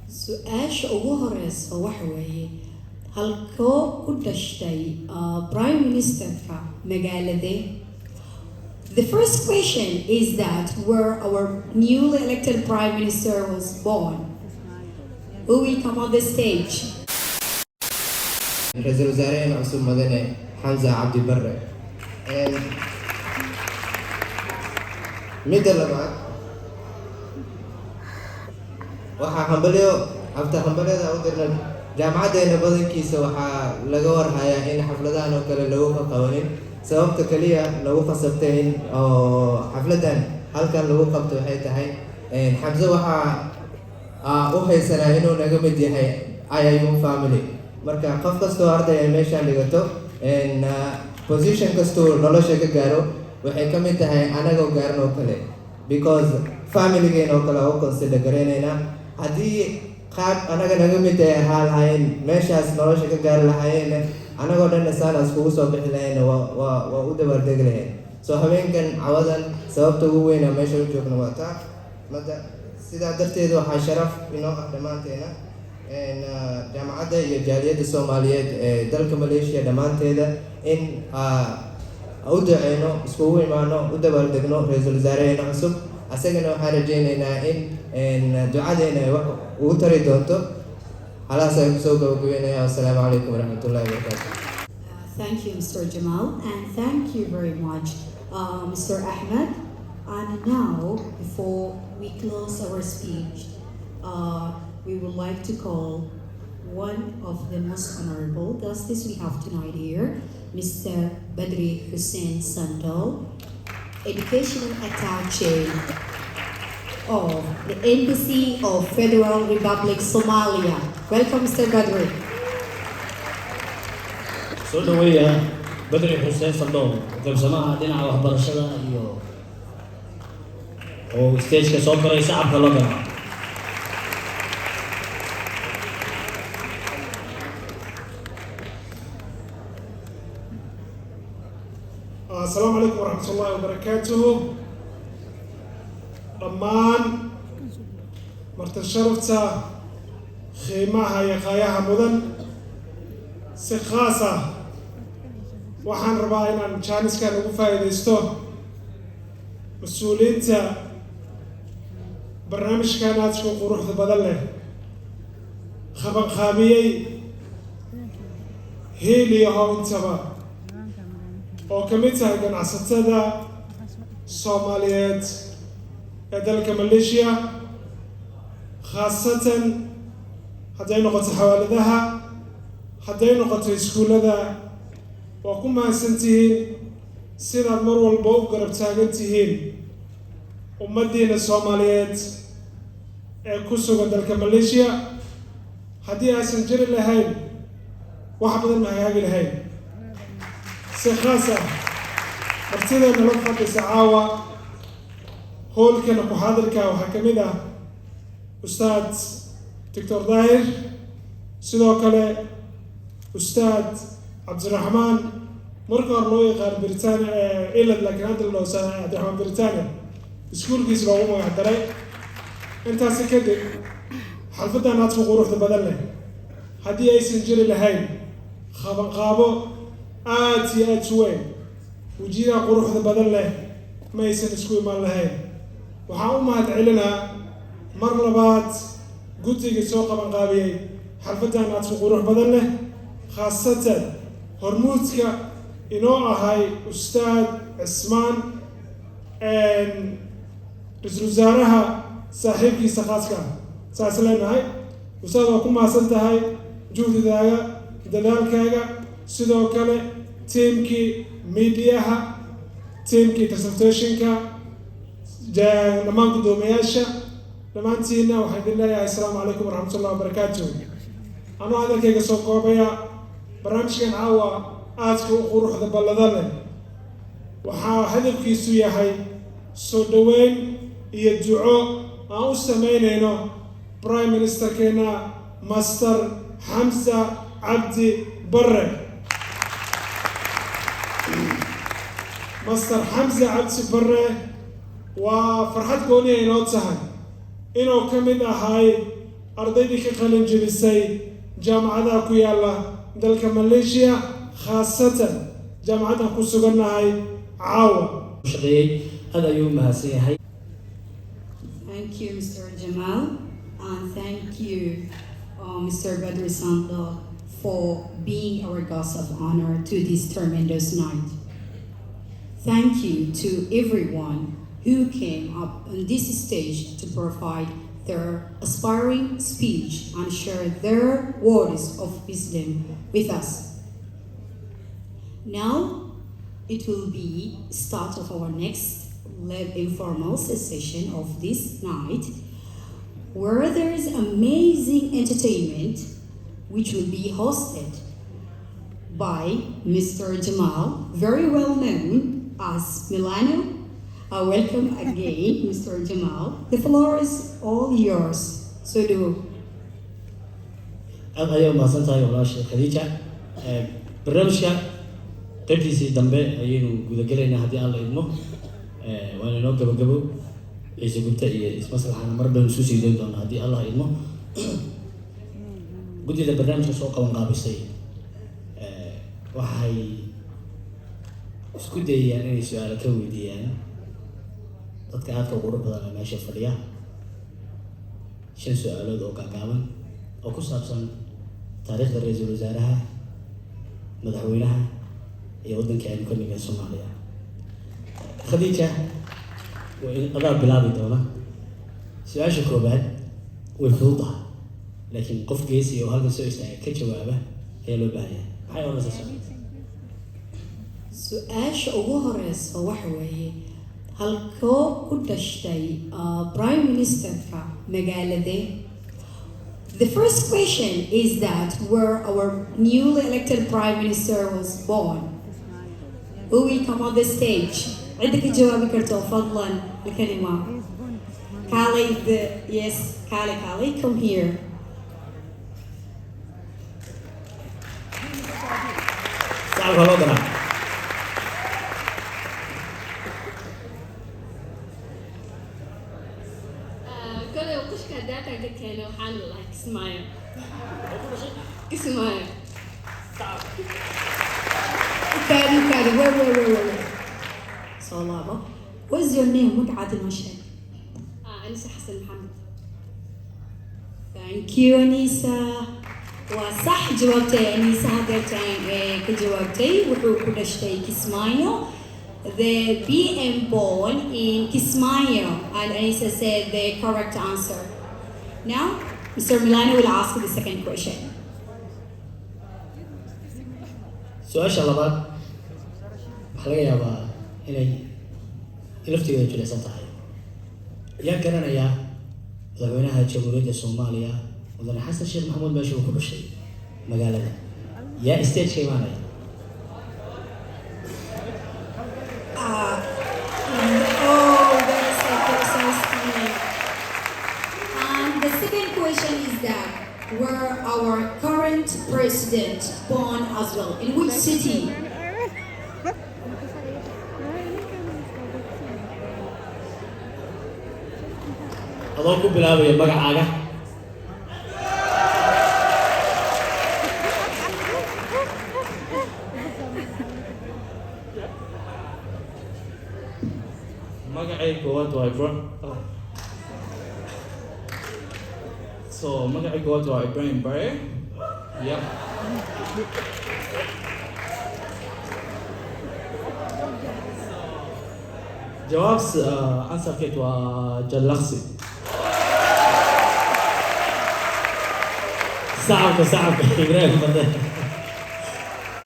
Su-aasha ugu horeysa waxa weeye, halkoo ku dhashtay Prime Ministerka, magaaladee? The first question is that where our newly elected Prime Minister was born. Who will come on the stage? Ra-iisul wasaaraheen cusub, mudane Xamsa Cabdi Barre. Midda labaad, waxaa hambalyo afta hambalyada u dirna jaamacaddeena. Badankiisa waxaa laga warhayaa in xafladahan oo kale lagu qabanin. Sababta kaliya lagu khasabtay in oo xafladan halkan lagu qabto waxay tahay Xamse waxaa u haysanaa inuu naga mid yahay IIU family. Marka qof kastoo arday ay meeshaan dhigato, position kastuu nolosha ka gaaro, waxay ka mid tahay anagoo gaaran oo kale, because familigeen oo kale u consider garaynaynaa. Haddii qaab anaga naga mid ay ahaa lahaayeen, meeshaas nolosha ka gaari lahaayeen, anagoo dhan saana iskugu soo bixi lahayn, waa u dabaaldegi lahayn. So habeenkan cawadan sababta ugu weyna meesha u joogno waa taa. Mada sidaa darteed waxaa sharaf inoo ah dhammaanteena, jaamacadda iyo jaaliyadda Soomaaliyeed ee dalka Malaysia dhammaanteeda, in u duceyno, iskugu imaano, u dabaaldegno ra-iisul wasaareheena cusub. Asagana waxaan rajeyneynaa in ducadeena ay wax ugu tari doonto. Halaas ay kusoo gabagabeynaya. Wassalaamu calaykum waraxmatullahi wabarakaatu. Thank you, Mr. Jamal, and thank you very much, Mr. Ahmed. And now, before we close our speech, we would like to call one of the most honorable guests we have tonight here, Mr. Badri Hussein Sandal, Educational Attaché of the Embassy of Federal Republic Somalia. Welcome, Mr. Badri. Soo dhaweeya Badri Xuseen Sandhool, qaybsamaha dhinaca waxbarashada iyo oo stageka soo koray. Shacabka loo gala. Asalaamu calaykum waraxmat ullahi wabarakaatuhu. Dhammaan marti sharafta qiimaha iyo qaayaha mudan, si khaas ah waxaan rabaa inaan jaaniskan ugu faa'iidaysto mas-uuliyiinta barnaamijkan aadka u quruxda badan leh qabanqaabiyey, heel iyo how intaba, oo ka mid tahay ganacsatada Soomaaliyeed ee dalka Malaysia, khaasatan hadday noqoto xawaaladaha, hadday noqoto iskuullada. Waa ku mahadsan tihiin sidaad mar walba u garab taagan tihiin ummaddiina Soomaaliyeed ee ku sugan dalka Malaysia. Haddii aysan jiri lahayn, wax badan ma hagaagi lahayn. Si khaas ah martideena la fadhisa caawa hoolkana ku xaadirka waxaa ka mid ah Ustaad Doctor Daahir, sidoo kale Ustaad Cabdiraxmaan, marka hore loo yaqaan Britania ilad, laakiin hadda la dhaho Cabdiraxmaan Britania, iskuulkiis loogu magac daray. Intaasi kadib, xalfaddan aadka quruxda badan leh haddii aysan jiri lahayn qabanqaabo aad iyo aad u weyn, wejiyada quruxda badan leh ma aysan isku imaan lahayn. Waxaan u mahad celinaa mar labaad guddiga soo qabanqaabiyey xalfaddan aadka qurux badan leh, khaasatan hormuudka inoo ahay Ustaad Cismaan, ra-iisul wasaaraha saaxiibkiisa khaaska ah. Saas leenahay, ustaad, waa ku mahadsan tahay juhdigaaga, dadaalkaaga. Sidoo kale tiimkii miidiyaha, tiimkii transportationka, dhammaan guddoomiyaasha, dhammaantiina waxaan idin leeyahay assalaamu calaykum waraxmatullahi wabarakaatuh. Anoo hadalkayga soo koobaya, barnaamijkan caawa aadka u quruxda ballada leh waxaa hadafkiisu yahay soo dhoweyn iyo duco aan u sameynayno Prime Ministerkeena, Master Xamsa Cabdi Barre. Master Xamsa Cabdi Barre, waa farxad gooni ay inoo tahay inuu ka mid ahay Ardaydii ka qalin jebisay jaamacadaha ku yaala dalka Malaysia, khaasatan jaamacaddan ku sugannahay caawa. Shaqeeyey, aad ayuu u mahadsan yahay. Thank you, Mr. Jamal, and thank you, Mr. Badri Sandal, for being our guest of honor to this tremendous night. Thank you to everyone who came up on this stage to provide their aspiring speech and share their words of wisdom with us. Now, it will be start of our next live informal session of this night, where there is amazing entertainment, which will be hosted by Mr. Jamal, very well known as Milano. Welcome again, Mr. Jamal. The floor is all yours. So do. Aad ayay umahadsan tahay walaasha Khadiija. Barnaamijka qaybtiisii dambe ayaynu gudagelaynaa haddii Alla idmo. Waana inoo gabagabo. Ciise Gubta iyo ismaslaxana mar baynu isu sii dayn doonaa haddii Allah idmo. Guddida barnaamijka soo qaban qaabisay waxay isku dayayaan inay su-aalo ka weydiiyaan dadka aadka ugu qurux badan ee meesha fadhiya, shan su-aalood oo gaagaaban oo ku saabsan taariikhda ra-iisul wasaaraha, madaxweynaha iyo waddankii aynu ka nimid, Soomaaliya. Khadiija, waa in adaa bilaabi doona. Su-aasha koobaad way fududahay, laakiin qof geesi oo halkan soo istaaga ka jawaaba ayaa loo baahan yahay. Maxay odhanaysaa su-aasha? Su-aasha ugu horeysa waxa weeye, halkoo ku dhashtay prime ministerka, magaaladee? The first question is that where our newly elected prime minister was born. Who will come on the stage? Cidda ka jawaabi karto, fadlan الكلمة. Kali, the yes, Kali, Kali, come here. Sacabka loo garaa. Kolay qishka data ka keenay, waxaan lahaa Kismaayo, Kismaayo. Kali, Kali, wait, wait, wait, wait, wait. Soo laabo. What's your name? Magacaada noo sheeg. Anisa Xasan Maxamed. Thank you, Anisa. Waa sax jawaabtay Anisa hadeertaan ee ka jawaabtay. Wuxuu ku dhashtay Kismaayo. The PM born in Kismaayo, and Anisa said the correct answer. Now, Mr. Milano will ask the second question. Su-aasha labaad waxaa laga yaabaa inay laftigeeda jilicsan tahay. Yaa garanayaa madaxweynaha Jamhuuriyadda Soomaaliya, mudane Xasan Sheekh Maxamuud, meesha uu ku dhashay, magaalada? Yaa stageka imaanaya? Oh, there's a person coming. And the second question is that where our current president born as well? In which city? Adoo ku bilaabaya magacaaga. Magacay koowaad waa Ibra oh. So magacay koowaad waa Ibrahim Bare. Yeah. Jawaab answerkeed waa Jallaqsi. Sacabka, sacabka, Ibraahim Bade.